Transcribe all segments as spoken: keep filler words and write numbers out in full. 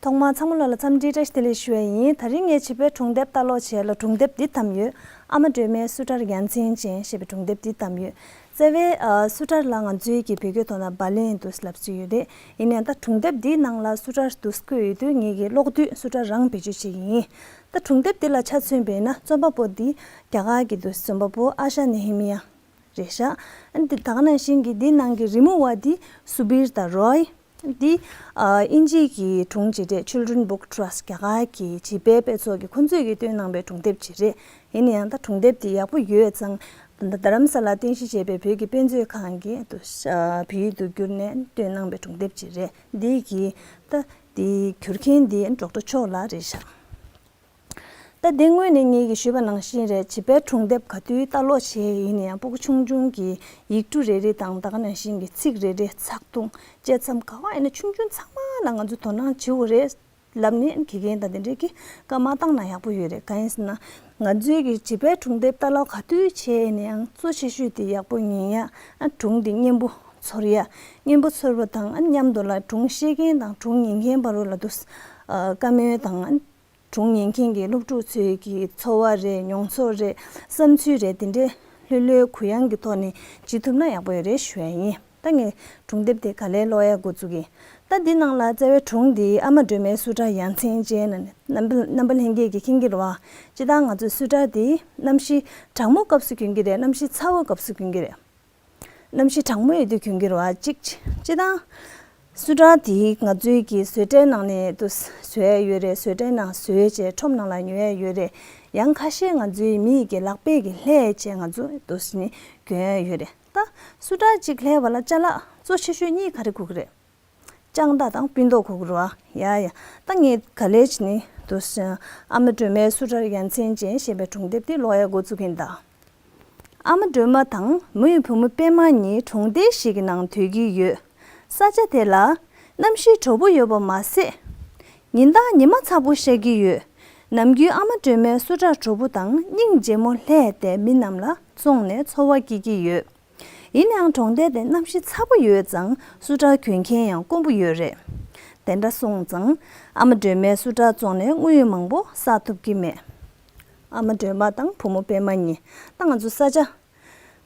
ཐོག་མར་ཚང་མ་ལོ་ལ་འཚམས་འདྲི་བཀྲ་ཤིས་བདེ་ལེགས་ཞུ་བ་ཡིན། དེ་རིང་ངས་བྱིས་པའི་སྒྲུང་དེབ་ལྟ་ཀློག་བྱས་ལ་སྒྲུང་དེབ་འདི་བདམས་ཡོད། ཨ་མ་སྒྲོལ་མའི་སུ་ཊར་ཡ་མཚན་ཅན་ཞེས་པའི་སྒྲུང་དེབ་འདི་བདམས་ཡོད། རྩ་བའི་ཨ་སུ་ཊར་ལ་ང་ཚོའི་གི་བོད་སྐད་ཐོག་ན་བ་ལན་དུ་ལབ་ཀྱི་ཡོད་རེད། ཡིན་ནའང་ད་སྒྲུང་དེབ་འདིའི་ནང་ལ་སུ་ཊར་དུ་བཀོད་ཡོད་དུས་ངེད་ཀྱིས་ཀློག་དུས་སུ་ཊར་རང་བེད་སྤྱོད་བྱེད་ཀྱི་ཡིན། ད་སྒྲུང་དེབ་འདི་ལ་ཆ་མཚོན་པས་ན་རྩོམ་པ་པོ་འདི་རྒྱ་གར་གྱི་དུ་རྩོམ་པ་པོ་ཨ་ཤ་ནེ་ཧེ་མི་ཡ་རེད་ཤག་ཨ་ནི་འདི་ད་ག་ནང་བཞིན་གྱི་འདི་ནང་གི་རི་མོ་བ་འདི་སུ་བིར་དང་རོའི། འདི་ཨ་དབྱིན་ཇིའི་གི་སྒྲུང་ཅིག་རེད། Children Book Trust རྒྱ་གར་གྱི་བྱིས་པའི་དཔེ་ཚོགས་ཀྱི་ཁོང་ཚོས་ཀྱི་བཏོན་གནང་པའི་སྒྲུང་དེབ་ཅིག་རེད། ཡིན་ན་ཡང་ད་སྒྲུང་དེབ་འདི་ཡག་པོ་ཡོད་ཙང་ད་རྡ་རམ་ས་ལ་རྟེན་གཞི་བྱས་པའི་བོད་ཀྱི་དཔེ་མཛོད་ཁང་གིས་དུ་ཨ་བོད་ཡིག་ཏུ་བསྒྱུར་ནས་བཏོན་གནང་པའི་སྒྲུང་དེབ་ཅིག་རེད། འདི་གི་ད་འདི་བསྒྱུར་མཁན་འདི་ཌོག་ཊར་མཆོག་ལགས་རེད་ཤག་ད་དེ་སྔོན་ནས་ངེད་ཀྱིས་ཞུས་པ་ནང་བཞིན་རེད། བྱིས་པའི་སྒྲུང་དེབ་ག་དུས་ལྟ་ཀློག་བྱས་ཡིན་ན་ཡང་སྤུ་གུ་ཆུང་ཆུང་གི་ཡིག་འབྲུ་རེ་རེ་དང་ད་ག་ནང་བཞིན་གྱི་ཚིག་རེ་རེ་ཚགས་ཐུང་བཅད་མཚམས་ག་བ་ཡིན་ན་ཆུང་ཆུང་ཚང་མ་ལ་ང་ཚོས་དོ་སྣང་བྱེད་དགོས་རེད་ལབ་ནས་དགེ་རྒན་དང་དེ་འདྲས་ཀྱིས་བཀའ་མ་བཏང་ན་ཡག་པོ་ཡོད་རེད། གང་ཡིན་ཟེར་ན་ང་ཚོའི་གི་བྱིས་པའི་སྒྲུང་དེབ་ལྟ་ཀློག་ག་དུས་བྱས་ཡིན་ན་ཡང་གཙོ་ཆེ་ཤོས་དེ་ཡག་པོ་ཉན་ཡ། ཨ་སྒྲུང་དེ་སྙན་པོ་ཚོར་ཡ། སྙན་པོ་ཚོར་བ་དང་ཨ་མཉམ་དུ་ལ་སྒྲུང་བཤད་མཁན་དང་སྒྲུང་ཉན་མཁན་བར་ལ་དུ་ཨ་བཀའ་མོལ་དང་ཨ། སྒྲུང་ཉན་མཁན་གྱི་སློབ་ཕྲུག་ཚོའི་གི་ཚོར་བ་རེད། མྱོང་ཚོར་རེད། བསམ་ཚུལ་རེད། དེ་འདྲའི་ལྷོད་ལྷོད་གུ་ཡངས་ཀྱི་ཐོག་ནས་བྱེད་ཐུབ་ན་ཡག་པོ་ཡོད་རེད་ཞུ་ཡ་ཡིན། ད་ངས་སྒྲུང་དེབ་དེ་ག་ལེར་ཀློག་ཡ་འགོ་བཙུགས་ཡིན། ད་འདི་ནང་ལ་རྩ་བའི་སྒྲུང་འདི་ཨ་མ་སྒྲོལ་མའི་སུ་ཊར་ཡ་མཚན་ཅན་ལ་ནི་རྣམ་པ་རྣམ་པ་ལྷན་རྒྱས་ཀྱིས་མཁྱེན་གྱི་རེད་བ། སྤྱིར་བཏང་ང་ཚོའི་སུ་ཊར་འདི་གནམ་གཤིས་གྲང་མོ་སྐབས་སུ་གྱོན་གྱི་རེད། གནམ་གཤིས་ཚ་བོ་སྐབས་སུ་གྱོན་གྱི་རེད། གནམ་གཤིས་གྲང་མོ་ཡོད་དུས་གྱོན་གྱི་རེད་བ། གཅིག་སྤྱིར་བཏང་སུ་ཊར་དེ་ང་ཚོའི་གི་བཟོ་གྲྭའི་ནང་ནས་དུ་བཟོ་ཡ་ཡོད་རེད། བཟོ་གྲྭའི་ནང་བཟོས་བྱས་ཁྲོམ་ནང་ལ་ཉོ་ཡ་ཡོད་རེད། ཡང་ཁ་ཤས་ང་ཚོའི་མིག་གི་ལག་པས་གི་ལྷས་བྱས་ང་ཚོ་དུ་ནི་གྱོན་ཡ་ཡོད་རེད། ད་སུ་ཊར་གཅིག་ལྷས་པ་ལ་ཅ་ལག་གཙོ་ཆེ་ཤོས་གཉིས་ག་རེ་དགོས་ཀྱི་རེད། ལྕགས་མདའ་དང་སྤུན་ཏོག་དགོས་ཀྱི་རེད་བ། ཡ་ཡ། ད་ངས་ག་ལེར་བྱས་ནི་དུ་ཨ་མ་སྒྲོལ་མའི་སུ་ཊར་ཡ་མཚན་ཅན་ཞེས་པའི་སྒྲུང་དེབ་དེ་ཀློག་ཡ་འགོ་བཙུགས་ཡིན་ད། ཨ་མ་སྒྲོལ་མ་དང་མོའི་བུ་མོ་པད་མ་གཉིས་གྲོང་རྡལ་ཞིག་གི་ནང་སྡོད་ཀྱི་ཡོད། ས་ཆ་དེ་ལ་གནམ་གཤིས་དྲོ་པོ་ཡོད་པ་མ་ཟད། ཉིན་ལྟར་ཉི་མ་ཚ་པོ་ཤར་གྱི་ཡོད། ནམ་རྒྱུན་ཨ་མ་སྒྲོལ་མའི་སུ་ཊར་དྲོ་པོ་དང་སྙིང་རྗེ་མོ་ལྷས་ཏེ་མི་རྣམས་ལ་བཙོངས་ནས་འཚོ་བ་སྐྱེལ་གྱི་ཡོད། ཡིན་ནའང་གྲོང་རྡལ་དེ་གནམ་གཤིས་ཚ་པོ་ཡོད་ཙང་སུ་ཊར་གྱོན་མཁན་ཡང་དཀོན་པོ་ཡོད་རེད། དེ་འདྲ་སོང་ཙང་ཨ་མ་སྒྲོལ་མའི་སུ་ཊར་བཙོངས་ནས་དངུལ་མང་པོ་བསགས་ཐུབ་ཀྱི་མེད། ཨ་མ་སྒྲོལ་མ་དང་བུ་མོ་པད་མ་གཉིས་ད་ང་ཚོ་ས་ཆ་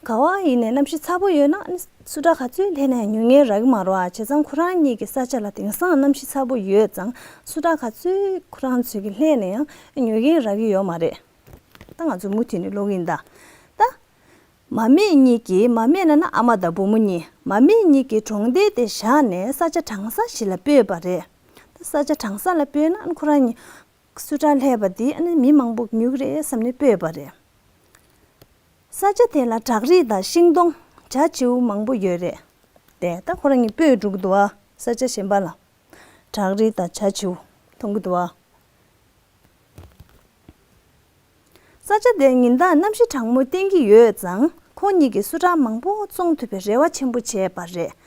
ག་བ་ཡིན་ནའི་གནམ་གཤིས་ཚ་པོ་ཡོད་ན་ཨ་ནི་སུ་ཊར་ག་ཚོད་ལྷས་ནའང་ཉོ་མཁན་རག་གི་མ་རེད་བ། བྱས་ཙང་ཁོ་རང་གཉིས་ཀྱི་ས་ཆ་ལ་དེང་སང་གནམ་གཤིས་ཚ་པོ་ཡོད་ཙང་སུ་ཊར་ག་ཚོད་ཁོ་རང་ཚོས་ཀྱི་ལྷས་ནའང་ཉོ་མཁན་རག་གི་ཡོད་མ་རེད། ད་ང་ཚོ་མུ་མཐུད་ནས་ཀློག་གི་ཡིན་ད། ད། མ་སྨད་གཉིས་ཀྱིས། མ་སྨད་ན་ན་ཨ་མ་དང་བུ་མོ་གཉིས། མ་སྨད་གཉིས་ཀྱིས་གྲོང་སྡེ་དེ་བཞག་ནས་ས་ཆ་གྲང་ས་ཞིག་ལ་སྤོས་པ་རེད། ད་ས་ཆ་གྲང་ས་ལ་སྤོས་ན་ཨ་ནི་ཁོ་རང་གཉིས་སུ་ཊར་ལྷས་པ་འདི་ཨ་ནི་མི་མང་པོ་ཉོ་གི་རེད་བསམ་ནས་སྤོས་པ་རེད། ས་ཆ་དེ་ལ་བྲག་རི་དང་ཤིང་སྡོང་བྱ་བྱིའུ་མང་པོ་ཡོད་རེད། དེ་ད་ཁོ་རང་གཉིས་སྤོས་འགྲོ་གི་འདུག་ཨ། ས་ཆ་གཞན་པ་ལ་བྲག་རི་དང་བྱ་བྱིའུ་མཐོང་གི་འདུག་ཨ། ས་ཆ་དེར་ཉིན་ལྟར་གནམ་གཤིས་གྲང་མོ་བསྟན་གྱི་ཡོད་ཙང་ཁོ་གཉིས་ཀྱིས་སུ་ཊར་མང་པོ་བཙོང་ཐུབ་པའི་རེ་བ་ཆེན་པོ་བྱས་པ་རེད།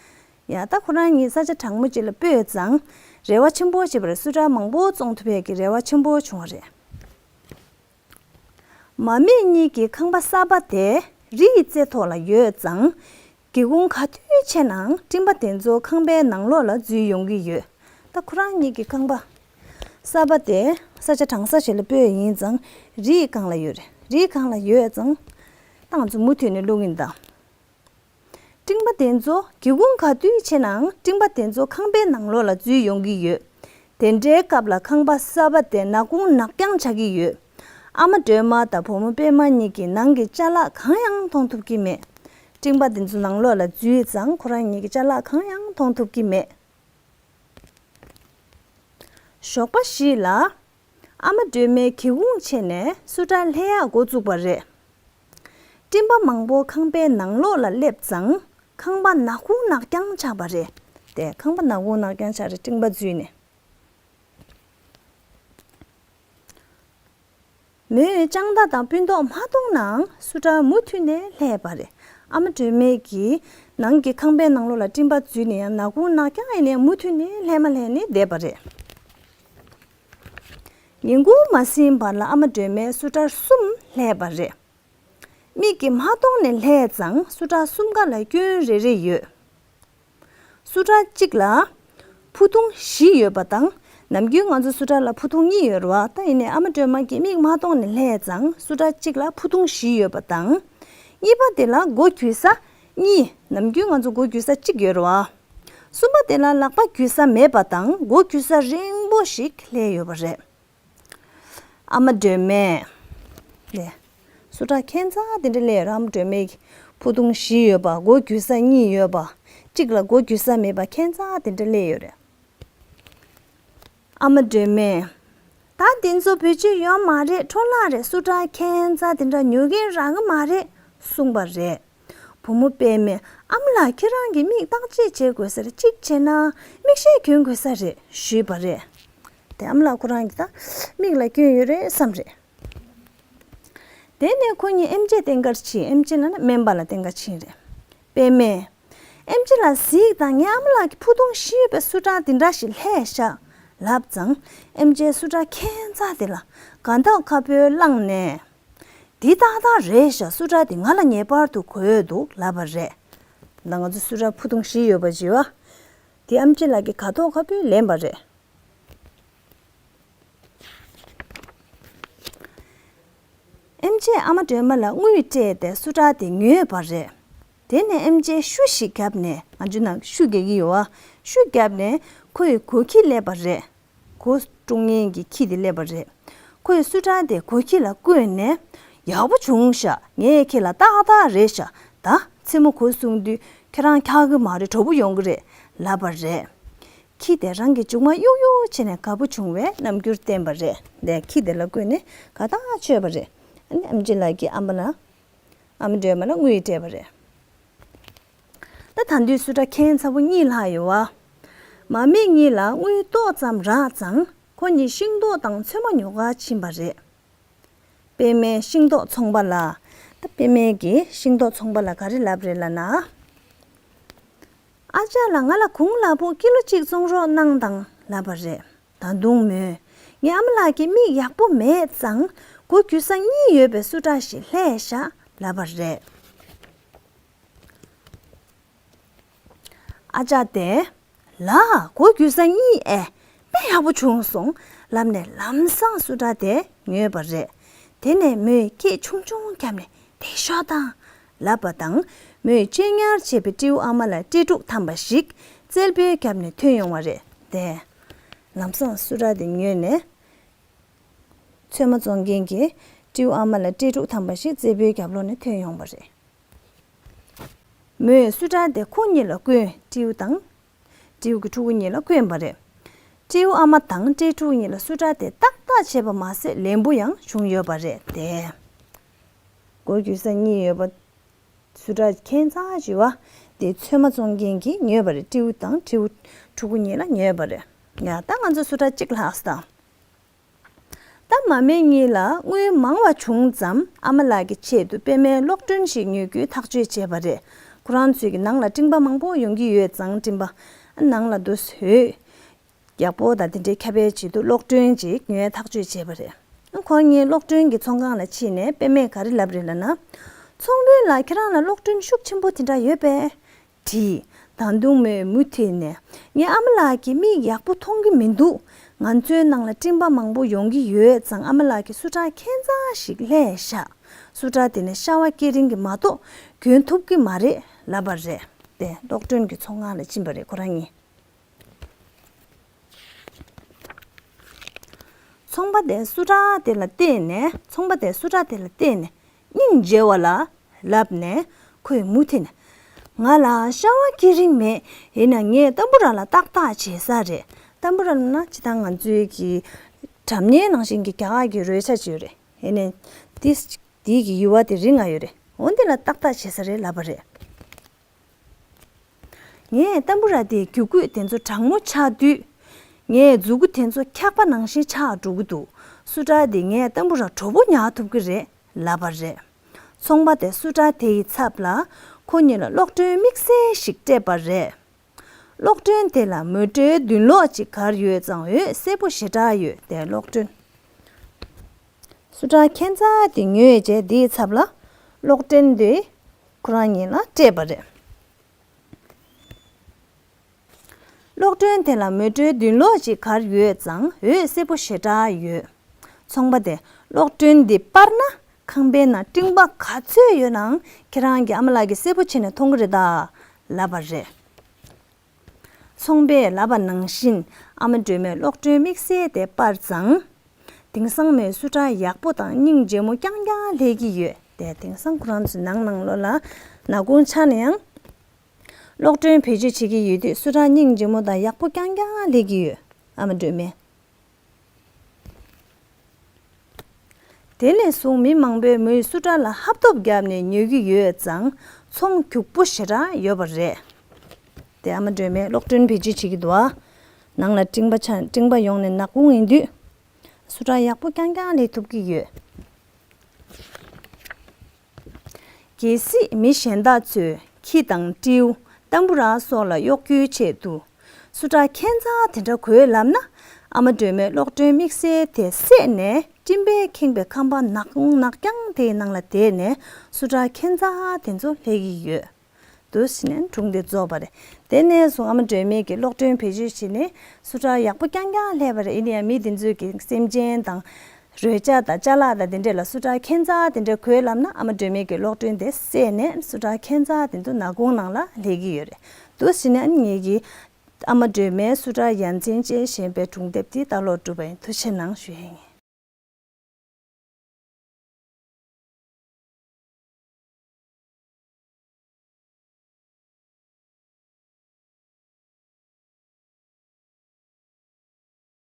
ཡང་ད་ཁོ་རང་གཉིས་ས་ཆ་གྲང་མོ་ཅིག་ལ་སྤོས་ཙང་རེ་བ་ཆེན་པོ་བྱས་པ་རེད། སུ་ཊར་མང་པོ་བཙོང་ཐུབ་པའི་གི་རེ་བ་ཆེན་པོ་བྱུང་བ་རེད། མ་སྨད་གཉིས་ཀྱི་ཁང་པ་གསར་པ་དེ་རི་ཡི་རྩེ་ཐོག་ལ་ཡོད་ཙང་། སྒེའུ་ཁུང་ག་དུས་ཕྱེ་ནའང་སྤྲིན་པ་དེ་ཚོ་ཁང་པའི་ནང་ལོགས་ལ་འཛུལ་ཡོང་གི་ཡོད། ད་ཁོ་རང་གཉིས་ཀྱི་ཁང་པ་གསར་པ་དེ་ས་ཆ་གྲང་ས་ཞིག་ལ་སྤོས་ཡིན་ཙང་རི་ཡི་སྒང་ལ་ཡོད་རེད། རི་སྒང་ལ་ཡོད་ཙང་ད་ང་ཚོ་མུ་མཐུད་ནས་ཀློག་གི་ཡིན་ད། སྤྲིན་པ་དེ་ཚོ་སྒེའུ་ཁུང་ག་དུས་ཕྱེ་ནའང་སྤྲིན་པ་དེ་ཚོ་ཁང་པའི་ནང་ལོགས་ལ་འཛུལ་ཡོང་གི་ཡོད། དེ་འདྲའི་སྐབས་ལ་ཁང་པ་གསར་པ་དེ་ནག་ཁུང་ནག་རྐྱང་ཆགས་ཀྱི་ཡོད། ཨ་མ་སྒྲོལ་མ་དང་བུ་མོ་པད་མ་གཉིས་ཀྱིས་ནང་གི་ཅ་ལག་གང་ཡང་མཐོང་ཐུབ་ཀྱི་མེད། སྤྲིན་པ་དེ་ཚོ་ནང་ལོགས་ལ་འཛུལ་ཙང་ཁོ་རང་གཉིས་ཀྱིས་ཅ་ལག་གང་ཡང་མཐོང་ཐུབ་ཀྱི་མེད། ཞོགས་པ་ཞིག་ལ། ཨ་མ་སྒྲོལ་མས་སྒེའུ་ཁུང་ཕྱེ་ནས་སུ་ཊར་ལྷས་ཡག་འགོ་བཙུགས་པ་རེད། སྤྲིན་པ་མང་པོ་ཁང་པའི་ནང་ལོགས་ལ་སླེབས་ཙང་ཁང་པ་ནག་ཁུང་ནག་རྐྱང་ཆགས་པ་རེད། དེ་ཁང་པ་ནག་ཁུང་ནག་རྐྱང་ཆགས་རེད། སྤྲིན་པ་འཛུལ་ནས། མོས་ལྕགས་མདའ་དང་སྤུན་ཏོག་མ་མཐོང་ནའང་སུ་ཊར་མུ་མཐུད་ནས་ལྷས་པ་རེད། ཨ་མ་སྒྲོལ་མས་ཀྱིས་ནང་གི་ཁང་པའི་ནང་ལོགས་ལ་སྤྲིན་པ་འཛུལ་ནས་ཡང་ནག་ཁུང་ནག་རྐྱང་ཡིན་ནའི་མུ་མཐུད་ནས་ལྷས་མ་ལྷས་ནས་བསྡད་པ་རེད། ཉིན་གུང་མ་ཟིན་བར་ལ་ཨ་མ་སྒྲོལ་མས་སུ་ཊར་གསུམ་ལྷས་པ་རེད། མིག་གིས་མ་མཐོང་ནས་ལྷས་ཙང་སུ་ཊར་གསུམ་ཀ་ལ་སྐྱོན་རེ་རེ་ཡོད། སུ་ཊར་གཅིག་ལ་ཕུ་ཐུང་བཞི་ཡོད་པ་དང་ ནམ་རྒྱུན་ང་ཚོ་སུ་ཏྲ་ལ་ཕུ་ཐུང་གཉིས་ཡོད་རེད་བ། ད་ཡིན་ནའི་ཨ་མ་སྒྲོལ་མ་གིས་མིག་མ་གཏོང་ནས་སླེབས་ཙང་སུ་ཏྲ་གཅིག་ལ་ཕུ་ཐུང་བཞི་ཡོད་པ་དང་། གཉིས་པ་དེ་ལ་མགོ་གྱུར་ས་གཉིས། ནམ་རྒྱུན་ང་ཚོ་མགོ་གྱུར་ས་གཅིག་ཡོད་རེད་བ། གསུམ་པ་དེ་ལ་ལག་པ་གྱུར་ས་མེད་པ་དང་མགོ་གྱུར་ས་རིང་པོ་ཞིག་སླེབས་ཡོད་པ་རེད། ཨ་མ་སྒྲོལ་མས། ལས། སུ་ཏྲ་ཁྱད་མཚར་དེ་འདྲ་སླེབས་ཡོད་རེད། ཨ་མ་སྒྲོལ་མས་ཕུ་ཐུང་བཞི་ཡོད་པ། མགོ་གྱུར་ས་གཉིས་ཡོད་པ། གཅིག་ལ་མགོ་གྱུར་ས་མེད་པ་ཁྱད་མཚར་དེ་འདྲ་སླེབས་ཡོད་རེད། ཨ་མ་སྒྲོལ་མས། ད་འདི་ཚོ་བེད་སྤྱོད་ཡོད་མ་རེད། འཕྲོ་བརླག་རེད། སུ་ཏྲ་ཁྱད་མཚར་དེ་འདྲ་ཉོ་མཁན་རག་གི་མ་རེད་གསུངས་པ་རེད། བུ་མོ་པད་མས། ཨ་མ་ལགས་ཁྱེད་རང་གིས་མིག་བརྟག་དཔྱད་བྱེད་དགོས་ས་རེད། གཅིག་བྱས་ན་མིག་ཤེལ་གྱོན་དགོས་ས་རེད་ཞུས་པ་རེད། དེ་ཨ་མ་ལགས་ཁོ་རང་གིས་ད་མིག་ལ་སྐྱོན་ཡོད་རེད་བསམ་རེད། དེ་ནས་ཁོ་གཉིས་ཨེམ་ཆི་བསྟེན་གར་ཕྱིན། ཨེམ་ཆི་ལབ་ན་སྨན་པ་ལ་བསྟེན་གར་ཕྱིན་རེད། པད་མས། ཨེམ་ཆི་ལགས་གཟིགས་དང་། ངའི་ཨ་མ་ལགས་ཀྱིས་ཕུ་ཐུང་བཞི་ཡོད་པའི་སུ་ཏྲ་འདི་འདྲ་ཞིག་ལྷས་ཤག་ལབ་ཙང་། ཨེམ་ཆིས་སུ་ཏྲ་ཁྱད་མཚར་དེ་ལ་དགའ་ཐག་ཁ་པོས་བླངས་ནས། འདི་ཏག་ཏག་རེད་ཤག་སུ་ཏྲ་འདི་ང་ལ་ངེས་པར་དུ་དགོས་འདུག་ལབ་པ་རེད། ད་ང་ཚོ་སུ་ཏྲ་ཕུ་ཐུང་བཞི་ཡོད་པ་བྱས་པ། དེ་ཨེམ་ཆི་ལགས་ཀྱིས་དགའ་ཐག་ཁ་པོས་ལེན་པ་རེད། ཨེམ་ཆིས་ཨ་མ་སྒྲོལ་མ་ལ་དངུལ་སྤྲད་དེ་སུ་ཏྲ་དེ་ཉོས་པ་རེད། དེ་ནས་ཨེམ་ཆིས་ཤུ་ཞིག་བརྒྱབ་ནས། ང་ཚོའི་ནང་ཤུ་རྒྱག་གི་ཡོད་བ། ཤུ་བརྒྱབ་ནས་ཁོའི་སྒོ་ཁྱི་སླེབས་པ་རེད། སྒོ་དཀྲུག་མཁན་གྱི་ཁྱི་དེ་སླེབས་པ་རེད། ཁོས་སུ་ཏྲ་དེ་སྒོ་ཁྱི་ལ་བསྐོན་ནས། ཡག་པོ་བྱུང་ཤག་ངས་ཁྱེད་ལ་ཏག་ཏག་རེད་ཤག་ད་མཚན་མོ་སྒོ་སྲུང་དུས་ཁྱེད་རང་འཁྱག་གི་མ་རེད། དྲོ་པོ་ཡོང་གི་རེད་ལབ་པ་རེད། ཁྱི་དེ་རང་གི་མཇུག་མ་གཡུག་གཡུག་བྱས་ནས་དགའ་པོ་བྱུང་བའི་རྣམ་འགྱུར་བསྟན་པ་རེད། དེ་ཁྱི་དེ་ལ་བསྐོན་ནས་དགའ་ཐག་ཆོད་པ་རེད། ཨ་ནི་ཨེམ་ཆི་ལགས་ཀྱིས་ཨ་མ་ལ། ཨ་མ་སྒྲོལ་མ་ལ་དངུལ་སྤྲད་པ་རེད། ད་ད་དུང་སུ་ཏྲ་ཁྱད་མཚར་པོ་གཉིས་ལྷག་ཡོད་བ། མ་སྨད་གཉིས་ལ་དངུལ་ཏོག་ཙམ་རག་ཙང་ཁོ་གཉིས་ཤིང་ཏོག་དང་ཚོད་མ་ཉོ་གར་ཕྱིན་པ་རེད། པད་མས་ཤིང་ཏོག་ཚོང་པ་ལ། ད་པད་མས་ཀྱིས་ཤིང་ཏོག་ཚོང་པ་ལ་ག་རེ་ལབ་རེད་ལབ་ན། ཨ་ཅག་ལགས། ང་ལ་གུང་ལ་ཕུག་ཀི་ལོ་གཅིག་བཙོང་རོགས་གནང་དང་ལབ་པ་རེད། ད་དུང་མོས། ངའི་ཨ་མ་ལགས་ཀྱི་མིག་ཡག་པོ་མེད་ཙང་། སྒོ་རྒྱུ་ས་གཉིས་ཡོད་པའི་སུ་ཏྲ་ཞིག་ལྷས་ཤག་ལབ་པ་རེད། ཨ་ཅག་དེས། ལགས། སྒོ་རྒྱུ་ས་གཉིས་ཨེ། དཔེ་ཡག་པོ་བྱུང་སོང་ལབ་ནས་ལམ་སང་སུ་ཏྲ་དེ་ཉོས་པ་རེད། དེ་ནས་མོས་སྐད་ཆུང་ཆུང་བརྒྱབ་ནས། དེ་ཤོག་དང་། ལབ་པ་དང་། མོས་གཅེས་ཉར་བྱས་པའི་སྤྲེའུ་ཨ་མ་ལ་སྤྲེལ་ཕྲུག་ཐམ་པ་ཞིག་རྩེར་སྤོས་བརྒྱབ་ནས་ཐོན་ཡོང་བ་རེད་དེ། ལམ་སང་སུ་ཏྲ་དེ་ཉོས་ནས། ཚོད་མ་བཙོང་མཁན་གྱི་སྤྲེའུ་ཨ་མ་ལ་སྤྲེལ་ཕྲུག་ཐམ་པ་ཞིག་རྩེར་སྤོས་རྒྱབ་ལོགས་ནས་ཐོན་ཡོང་བ་རེད། མོས་སུ་ཏྲ་དེ་ཁོ་གཉིས་ལ་བསྐོན། སྤྲེའུ་དང་། སྤྲེའུ་གི་ཕྲུ་གུ་གཉིས་ལ་བསྐོན་པ་རེད། སྤྲེའུ་ཨ་མ་དང་སྤྲེལ་ཕྲུག་གཉིས་ལ་སུ་ཏྲ་དེ་ཏག་ཏག་བྱས་པ་མ་ཟད་ལེན་པོ་ཡང་བྱུང་ཡོད་པ་རེད་དེ། སྒོ་རྒྱུ་ས་གཉིས་ཡོད་པ། སུ་ཏྲ་ཁྱད་མཚར་ཅིག་ཡོད་པ། དེ་ཚོད་མ་བཙོང་མཁན་གྱིས་ཉོས་པ་རེད། སྤྲེའུ་དང་སྤྲེའུ་ཕྲུ་གུ་གཉིས་ལ་ཉོས་པ་རེད། ཡ། ད་ང་ཚོ་སུ་ཏྲ་གཅིག་ལྷག་སོང་། ད་མ་སྨད་གཉིས་ལ་དངུལ་མང་བ་བྱུང་ཙང་ཨ་མ་ལགས་ཀྱི་ཆེད་དུ་པད་མའི་གློག་སྒྲོན་ཞིག་ཉོ་རྒྱུའི་ཐག་གཅོད་བྱས་པ་རེད། ཁོ་རང་ཚོའི་གི་ནང་ལ་སྤྲིན་པ་མང་པོ་ཡོང་གི་ཡོད་ཙང་། སྤྲིན་པ་ནང་ལ་དུ་འོད་ཡག་པོ་དང་དེ་འདྲའི་ཁྱབ་པའི་ཆེད་དུ་གློག་སྒྲོན་ཅིག་ཉོའི་ཐག་གཅོད་བྱས་པ་རེད། ཁོ་གཉིས་གློག་སྒྲོན་གྱི་ཚོང་ཁང་ལ་ཕྱིན་ནས་པད་མས་ག་རེ་ལབ་རེད་ལབ་ན། ཚོང་དཔོན་ལགས། ཁྱེད་རང་ལ་གློག་སྒྲོན་ཤུགས་ཆེན་པོ་དེ་འདྲ་ཡོད་པས། དྲིས། ད་དུང་མོས་མུ་མཐུད་ནས། ངའི་ཨ་མ་ལགས་ཀྱིས་མིག་ཡག་པོ་མཐོང་གི་མི་འདུག་ང་ཚོའི་ནང་ལ་སྤྲིན་པ་མང་པོ་ཡོང་གི་ཡོད་ཙང་། ཨ་མ་ལགས་ཀྱིས་སུ་ཏྲ་ཁྱད་མཚར་ཞིག་ལྷས་ཤག་སུ་ཏྲ་དེ་ནི་ཤ་བ་སྐེ་རིང་གི་མ་གཏོགས་གྱོན་ཐུབ་ཀྱི་མ་རེད་ལབ་པ་རེད་དེ། གློག་སྒྲོན་གྱི་ཚོང་ཁང་ལ་ཕྱིན་པ་རེད་ཁོ་རང་གཉིས། ཚོང་པ་དེས་སུ་ཏྲ་དེ་ལ་བལྟས་ནས། ཚོང་པ་དེས་སུ་ཏྲ་དེ་ལ་བལྟས་ནས། སྙིང་རྗེ་བ་ལ་ལབ་ནས་ཁོས་མུ་མཐུད་ནས། ང་ལ་ཤ་བ་སྐེ་རིང་མེད། ཡིན་ན་ངས་ཏམ་བུ་ར་ལ་ཏག་ཏག་བྱེད་ས་རེད། ཏམ་བུ་ར་ལབ་ན་སྤྱིར་བཏང་ང་ཚོའི་གི་སྒྲ་སྙན་ནང་བཞིན་གྱི་རྒྱ་གར་གྱི་རོལ་ཆ་ཅིག་ཡོད་རེད། ཡིན་ནའི་དེ་དེའི་གི་ཡུ་བ་དེ་རིང་ང་ཡོད་རེད། འོ་འདི་ལ་ཏག་ཏག་བྱེད་ས་རེད་ལབ་པ་རེད། ངས་ཏམ་བུ་ར་དེའི་རྒྱུ་སྐུད་དེ་ཚོ་གྲང་མོ་ཆགས་དུས། ངའི་མཛུ་གུ་དེ་ཚོ་འཁྱག་པ་ནང་བཞིན་ཆགས་འགྲོ་གི་འདུག་སུ་ཏྲ་དེས་ངས་ཏམ་བུ་ར་དྲོ་པོ་ཉར་ཐུབ་ཀྱི་རེད་ལབ་པ་རེད། ཚོང་པ་དེས་སུ་ཏྲ་དེ་ཡི་ཚབ་ལ་ཁོ་གཉིས་ལ་གློག་སྒྲོན་དམིགས་བསལ་ཞིག་སྤྲད་པ་རེད། གློག་སྒྲོན་དེ་ལ་མོ་ཊའི་མདུན་ལོགས་ཅིག་བསྒར་ཡོད་ཙང་འོད་སེར་པོ་ཞེ་དྲག་ཡོད་དེ། གློག་སྒྲོན། སུ་ཏྲ་ཁྱད་མཚར་དེ་ཉོས་རྗེས་དེའི་ཚབ་ལ་གློག་སྒྲོན་དེ་ཁོ་རང་གཉིས་ལ་སྤྲད་པ་རེད། གློག་སྒྲོན་དེ་ལ་མེ་དྲོད་འདུས་ལོག་ཅིག་གར་ཡོད་ཙང་འོད་སེར་པོ་ཞེ་དྲག་ཡོད། ཚོང་པ་དེ་གློག་སྒྲོན་འདི་སྤར་ན་ཁང་པའི་ནང་སྤྲིན་པ་ག་ཚོད་ཡོད་ནའང་ཁྱེད་རང་གི་ཨ་མ་ལགས་ཀྱིས་གསལ་པོ་བྱས་ནས་མཐོང་གི་རེད་ད། ལབ་པ་རེད། ཚོང་པས་ལབ་པ་ནང་བཞིན་ཨ་མ་སྒྲོལ་མས་གློག་སྒྲོན་དམིགས་བསལ་དེ་སྤར་ཙང་། དེང་སང་མོས་སུ་ཊར་ཡག་པོ་དང་སྙིང་རྗེ་མོ་རྐྱང་རྐྱང་ལས་ཀྱི་ཡོད་དེ། དེང་སང་ཁོ་རང་ཚོའི་ནང་ནང་ལོགས་ལ་ནག་ཁུང་ཆགས་ན་ཡང་། གློག་སྒྲོན་བེད་སྤྱོད་བྱེད་ཀྱི་ཡོད་དུས་སུ་ཊར་སྙིང་རྗེ་མོ་དང་ཡག་པོ་རྐྱང་རྐྱང་ལས་ཀྱི་ཡོད། ཨ་མ་སྒྲོལ་མས། དེ་ནས་བཟུང་མི་མང་པོས་མོའི་སུ་ཊར་ལ་ཧབ་ཐོབ་བརྒྱབ་ནས་ཉོ་གི་ཡོད་ཙང་ཚོང་རྒྱུག་པོ་ཞེ་དྲག་ཡོད་པ་རེད། དེ་ཨ་མ་སྒྲོལ་མས་གློག་སྒྲོན་བེད་སྤྱོད་བྱེད་ཀྱི་འདུག་ཨ། ནང་ལ་སྤྲིན་པ་ཆགས་སྤྲིན་པ་ཡོང་ནས་ནག་ཁུང་ཡིན་དུས། སུ་ཊར་ཡག་པོ་རྐྱང་རྐྱང་ལས་ཐུབ་ཀྱི་ཡོད། གལ་སྲིད་མི་གཞན་དག་ཚོས་ཁྱི་དང་སྤྲེའུ་ཏམ་བུ་ར་སོགས་ལ་གཡོག་རྒྱུའི་ཆེད་དུ། སུ་ཊར་ཁྱད་མཚར་དེ་འདྲ་དགོས་ལབ་ན། ཨ་མ་སྒྲོལ་མས་གློག་སྒྲོན་དམིགས་བསལ་དེ་བསད་ནས་སྤྲིན་པས་ཁེངས་པའི་ཁང་པ་ནག་ཁུང་ནག་རྐྱང་དེའི་ནང་ལ་བསྡད་ནས་སུ་ཊར་ཁྱད་མཚར་དེ་ཚོ་ལས་ཀྱི་ཡོད། འདུག་ཟེར་ནས་སྒྲུང་དེ་རྫོགས་པ་རེད། དེ་ནས་བཟུང་ཨ་མ་སྒྲོལ་མས་ཀྱི་གློག་སྒྲོན་བེད་སྤྱོད་བྱས་ནས་སུ་ཊར་ཡག་པོ་རྐྱང་རྐྱང་ལས་པ་རེད། ཡིན་ན་ཡང་མི་དེ་ཚོས་ཀྱི་སེམས་ཅན་དང་རོལ་ཆ་དང་ཅ་ལག་དང་དེ་འདྲས་ལ་སུ་ཊར་ཁྱད་མཚར་དེ་འདྲས་དགོས་ལབ་ན་ཨ་མ་སྒྲོལ་མས་ཀྱི་གློག་སྒྲོན་དེ་བསད་ནས་སུ་ཊར་ཁྱད་མཚར་དེ་ཚོ་ནག་ཁུང་ནང་ལ་ལས་ཀྱི་ཡོད་རེད། འདུག་ཟེར་ནས་ཨ་ནི་ངེད་ཀྱི་ཨ་མ་སྒྲོལ་མའི་སུ་ཊར་ཡ་མཚན་ཅན་ཞེས་པའི་སྒྲུང་དེབ་དེ་ལྟ་ཀློག་གྲུབ་པ་ཡིན། ཐུགས་རྗེ་གནང་ཞུ་ཡས་ཡིན།